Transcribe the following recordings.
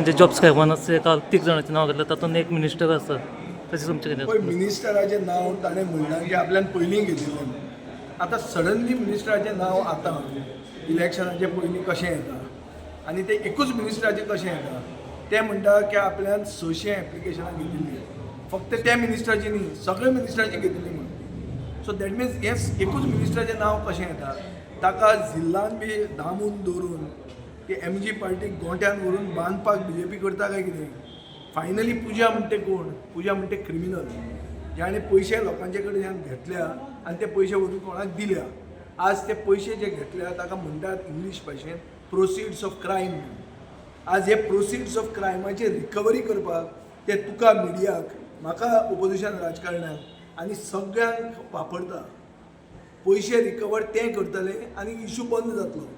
जे job स्कॅमान आसा काल तीग जाणांचें नांव घेतलें, तातूंत एक मिनिस्टर आसा, तशें तुमचें कितें? पळय, मिनिस्टराचें नांव ताणें म्हणलां की आपल्यान पयलीं घेतिल्लें. आतां सडनली मिनिस्टराचें नांव आतां इलेक्शनाचे पयलीं कशें येता आनी तें एकूच मिनिस्टराचें कशें येता? ते म्हणटा की आपल्यान 600 एप्लिकेशनां घेतिल्लीं, फक्त त्या मिनिस्टराची न्ही, सगळे मिनिस्टराची घेतिल्ली म्हणून. सो that means हें एकूच मिनिस्टराचें नांव कशें येता? ताका जिल्लान बी दामून दवरून की एमजी पार्टीक गोंट्यान व्हरून बांदपाक बीजेपी करता काय कितें? फायनली पुजा म्हणटे कोण? पुजा म्हणटे क्रिमिनल, जाणें पयशे लोकांचे कडल्यान घेतल्या आनी ते पयशे व्हरून कोणाक दिल्या. आज ते पयशे जे घेतल्या ताका म्हणटात इंग्लीश भाशेन प्रोसिड्स ऑफ क्रायम. आज हे प्रोसिड्स ऑफ क्रायमाची रिकवरी करपाक ते तुका मिडियाक, म्हाका ओपोजिशन राजकारण्याक आनी सगळ्यांक वापरता. पयशे रिकवर ते करतले आनी इशू बंद जातलो.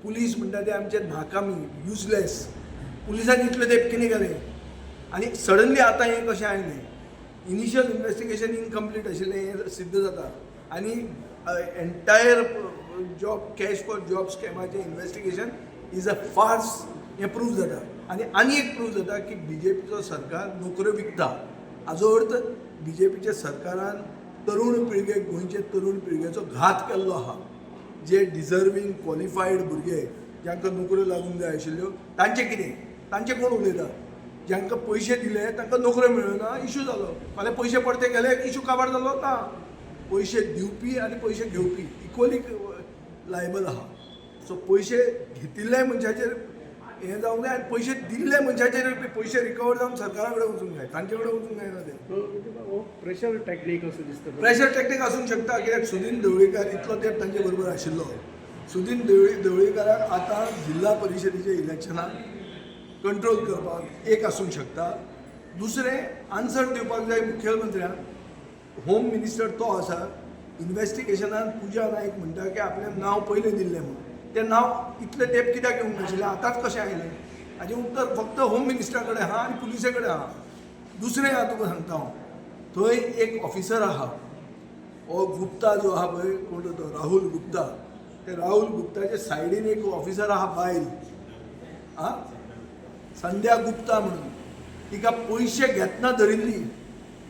पुलीस म्हणटा ते आमचे नाकामी, युजलेस. पुलिसांनी इतले तेंप कितें केलें आनी सडनली आतां हें कशें आयलें? इनिशियल इन्वेस्टिगेशन इनकम्प्लीट आशिल्लें हें सिद्ध जाता आनी entire job cash for job स्कॅमाचें investigation is a farce हें प्रूव जाता. आनी आनी एक प्रूव जाता की बीजेपीचो सरकार नोकऱ्यो विकता. हाजो अर्थ बीजेपीच्या सरकारान तरुण पिळगेक, गोंयचे तरुण पिळगेचो घात केल्लो आहा. जे डिजर्वींग क्वॉलिफायड भुरगे जांकां नोकऱ्यो लागूंक जाय आशिल्ल्यो, तांचें कितें? तांचें कोण उलयता? जांकां पयशे दिले तांकां नोकऱ्यो मेळ्ळ्यो ना, इशू जालो. फाल्यां पयशे परते गेले, इशू काबार जालो ना. पयशे दिवपी आनी पयशे घेवपी इक्वली लायबल आहा. सो पयशे घेतिल्ल्या मनशाचेर हें जावंक जाय आनी पयशे दिल्ल्या मनशाचेर पयशे रिकवर जावन सरकारा कडेन वचूंक जाय, तांचे कडेन वचूंक जायना ते. हो प्रेशर टॅक्नीक असो दिसता. प्रेशर टॅक्टीक आसूंक शकता, कित्याक सुदीन ढवळीकार इतलो तेंप तांचे बरोबर आशिल्लो. सुदीन ढवळीकाराक आतां जिल्हा परिशदेच्या इलेक्शनाक कंट्रोल करपाक एक आसूंक शकता. दुसरें, आन्सर दिवपाक जाय मुखेलमंत्र्याक. होम मिनिस्टर तो आसा. इन्वेस्टिगेशनान पुजा नायक म्हणटा की आपलें नांव पयलें दिल्लें म्हणून. तें नांव इतलें तेंप कित्याक येवंक नाशिल्लें? आतांच कशें आयलें? हाजें उत्तर फक्त होम मिनिस्टरा कडेन आहा आनी पुलिसे कडेन आहा. दुसरें आहा, तुका सांगता हांव, थंय एक ऑफिसर आहा, हो गुप्ता जो आहा पळय, कोण तो राहुल गुप्ता, ते राहुल गुप्ताच्या सायडीन एक ऑफिसर आहा, बायल आ संध्या गुप्ता म्हणून. तिका पयशे घेतना धरिल्ली.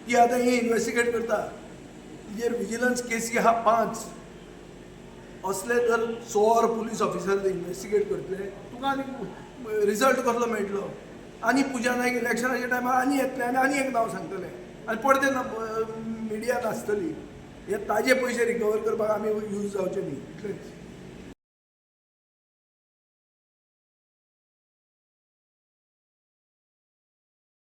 ती आतां ही इन्वेस्टिगेट करता. तिजेर विजिलन्स केसी आहा पांच. असले जर चोर पुलीस ऑफिसर इन्वेस्टिगेट करतले, तुका आनी रिजल्ट कसलो मेळटलो? आनी पुजा नायक इलेक्शनाच्या टायमार आनी येतले आनी आनी एक नांव सांगतले आनी परते मिडियान आसतली. हे ताजे पयशे रिकवर करपाक आमी यूज जावचे न्ही, इतलेंच.